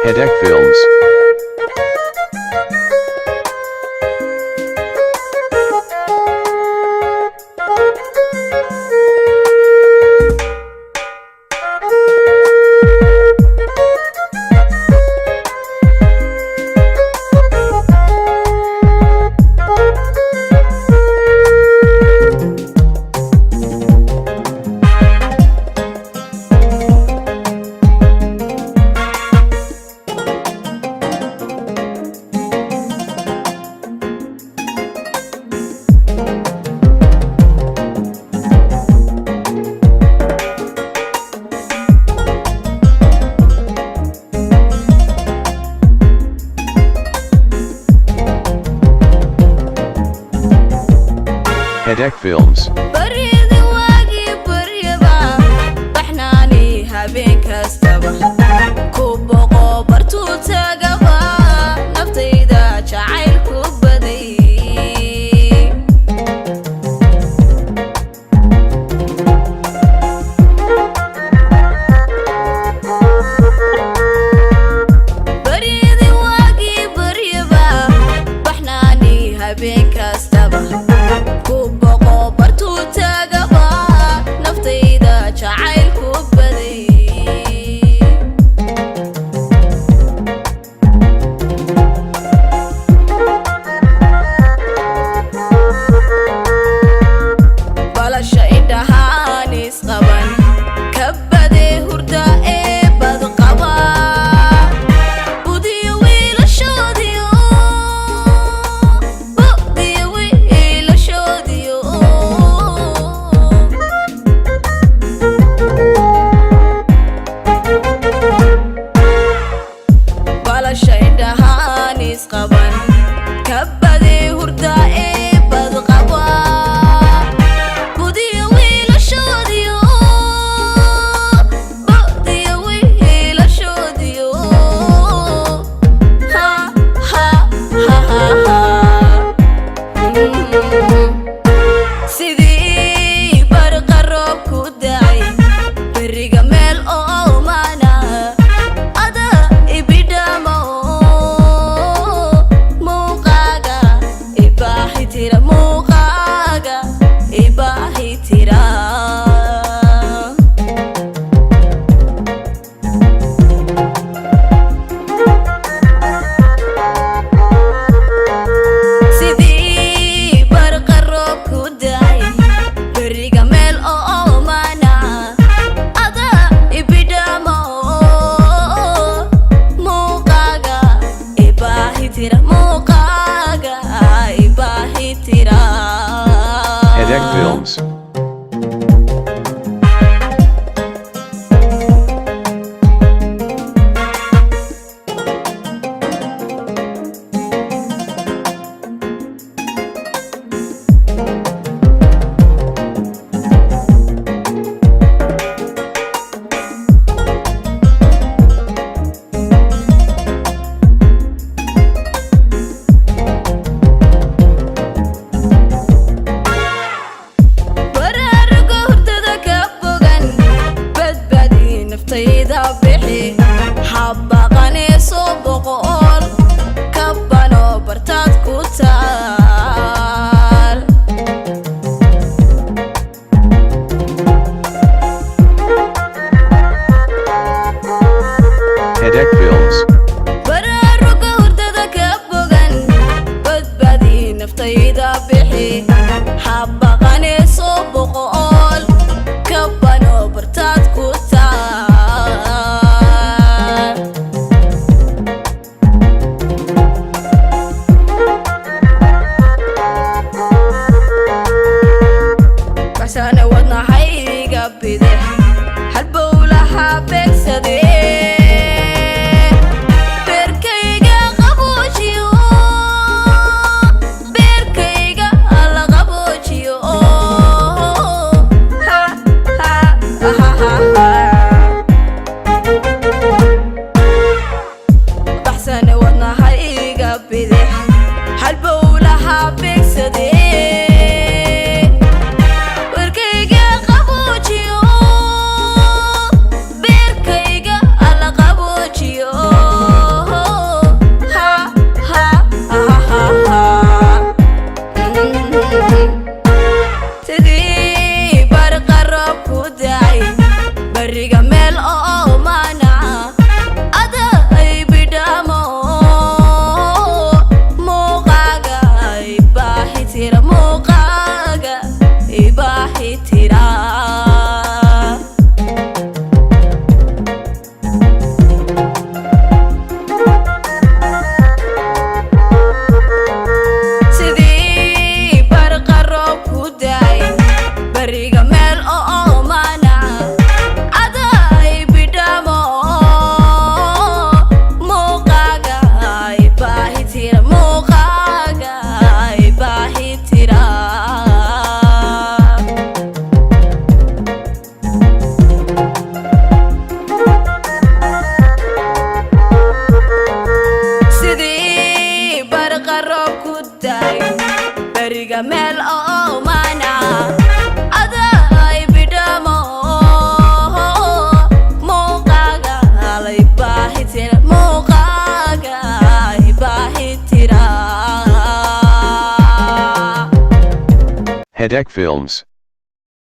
Headache Films. Headache Films. Baryada waagii baryaba, baxnaani habeen kastaba, ku boqo bartuu tagaba, naftayda jacayl ku baday. Baryada waagii baryaba, baxnaani habeen kastaba, ku boqo bartuu tagaba, naftayda jacayl ku baday. Balasha indhahaan isqaban kabadee hurda ee badqaba, budiyo wiilashoodiyo, budiyo wiilashoodiyo. Balasha indhahaan isqaban kabadee hurda ee badqaba, budiyo wiilashoodiyo, budiyo wiilashoodiyo. Ha ha ha ha ha. Sidii barqa roob ku dacay, beriga meel oo maana ada ibidhamo, muuqaaga ibaahi tira, muuqaaga ibaahi tira. Sidii barqa roob ku dacay, beriga meel oo maana ada ibidhamo, muuqaaga ibaahi tira, muuqaaga ibaahi tira. Headache Films. Baraaruga hurdada ka bogan, badbaadi naftayda, bixi habaqanee, soo boqool kabano bartaad ku taal. Headache Films. Baraaruga hurdada ka bogan, badbaadi naftayda, bixi habaqanee, soo boqool kabano bartaad ku taal. Baxsane wadnahayga bidix halbowlaha beegsadee, beerkayga qaboojiyo, beerkayga la qaboojiyo. Ha ha ha ha ha. Baxsane wadnahayga bidix halbowlaha beegsadee, warkayga qaboojiyo, beerkayga alla qaboojiyo. Dhiga meel oomana aday bidhamo muuqaaga lay baahitira, muuqaaga ay baahitira. Headache Films.